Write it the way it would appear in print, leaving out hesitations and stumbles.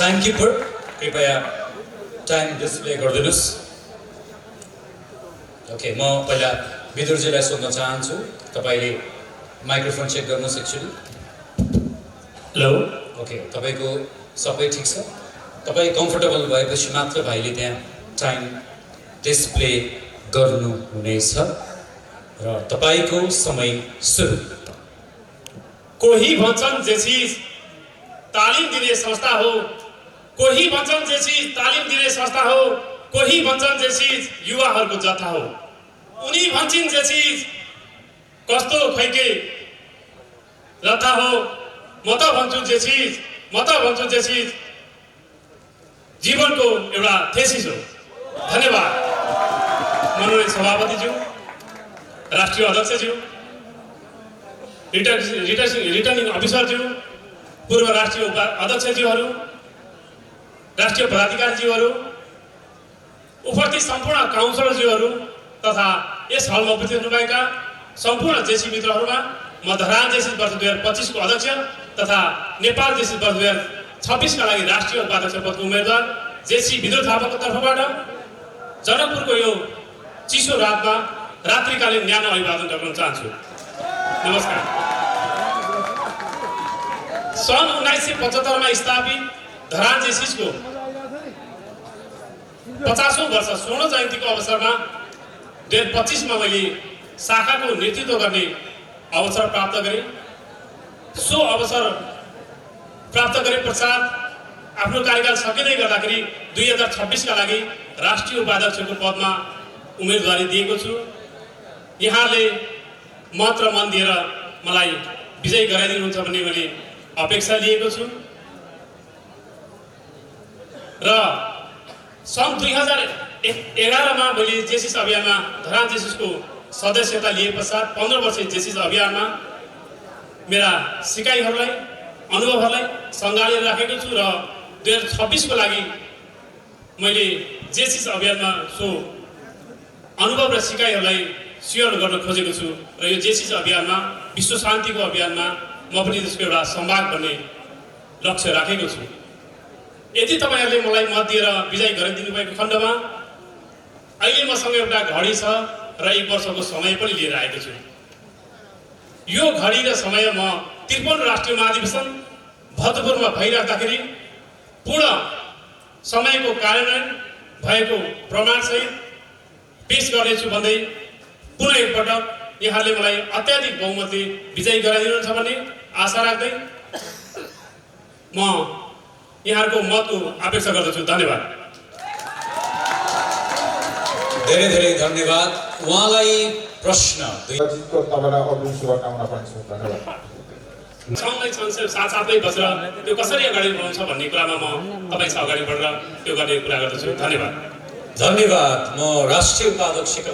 टाइमकिपर कृपया time display गरिदिनुहोस्। Okay, म पहिला विदुरजीलाई सोध्न चाहन्छु, तपाईँले माइक्रोफोन चेक गर्नुहोस् एक्चुअली। हेलो। ओके, तपाईँको सबै ठिक छ? तपाईँ कम्फर्टेबल भएपछि मात्र भाइले त्यहाँ टाइम डिस्प्ले गर्नुहुनेछ र तपाईँको समय सुरु। कोही भन्छन् जे चिज तालिम दिने संस्था हो, कोही भन्छन् जे चिज तालिम दिने संस्था हो, कोही भन्छन् जे चिज युवाहरूको जथा हो। उनी भन्छन् जे चिज कस्तो खैके रथा हो, म त भन्छु जे चिज, म त भन्छु जे चिज जीवनको एउटा थेसिस हो। धन्यवाद मनोज सभापतिज्यू, राष्ट्रिय अध्यक्षज्यू, रिटर्निङ अफिसरज्यू, पूर्व राष्ट्रिय अध्यक्षज्यूहरू, राष्ट्रिय पदाधिकारीज्यूहरू, उपस्थित सम्पूर्ण काउन्सिलरज्यूहरू तथा यस हलमा उपस्थित हुनुभएका सम्पूर्ण जेसी मित्रहरूमा म धरान जेसी वर्ष 2025 को अध्यक्ष तथा नेपाल जेसी वर्ष 2026 का लागि राष्ट्रिय उपाध्यक्ष पदको उम्मेदवार जेसी विदुर थापाको तर्फबाट जनकपुरको यो चिसो रातमा रात्रिकालीन न्यानो अभिवादन गर्न चाहन्छु। नमस्कार। सन् 1975 मा स्थापित धरान जेसीको 50औं वर्ष स्वर्ण जयन्तीको अवसरमा 2025 मा मैले शाखाको नेतृत्व गर्ने अवसर प्राप्त गरेँ। सो अवसर प्राप्त गरे पश्चात आफ्नो कार्यकाल सकिँदै गर्दाखेरि 2026 का लागि राष्ट्रिय उपाध्यक्षको पदमा उम्मेदवारी दिएको छु। यहाँले मत र मन दिएर मलाई विजयी गराइदिनुहुन्छ भन्ने मैले अपेक्षा लिएको छु र सन् 2011 मा मैले जेसिस अभियानमा धरान जेसिसको सदस्यता लिए पश्चात 15 वर्ष जेसिस अभियानमा मेरा सिकाइहरूलाई अनुभवहरूलाई सङ्घालेर राखेको छु र 2026 को लागि मैले जेसिस अभियानमा सो अनुभव र सिकाइहरूलाई सेयर गर्न खोजेको छु र यो जेसिस अभियानमा विश्व शान्तिको अभियानमा म पनि त्यसको एउटा संवाद बन्ने लक्ष्य राखेको छु। यदि तपाईँहरूले मलाई मत दिएर विजयी गराइदिनु भएको खण्डमा अहिले मसँग एउटा घडी छ र 1 वर्षको समय पनि लिएर आएको छु। यो घडी र समय म 53 राष्ट्रिय महाधिवेशन भक्तपुरमा भइराख्दाखेरि पूर्ण समयको कार्यान्वयन भएको प्रमाणसहित पेश गर्नेछु भन्दै पुनः एकपटक यहाँले मलाई अत्याधिक बहुमतले विजयी गराइदिनुहुन्छ भन्ने आशा राख्दै म यहाँहरूको मतको अपेक्षा गर्दछु। धन्यवाद। धेरै धेरै धन्यवाद। उहाँलाई प्रश्न सँगै साथसाथै बसेर त्यो कसरी अगाडि बढाउँछ भन्ने कुरामा म तपाईसँग अगाडि बढेर त्यो गर्ने कुरा गर्दछु। धन्यवाद। धन्यवाद। म राष्ट्रिय उपाध्यक्षका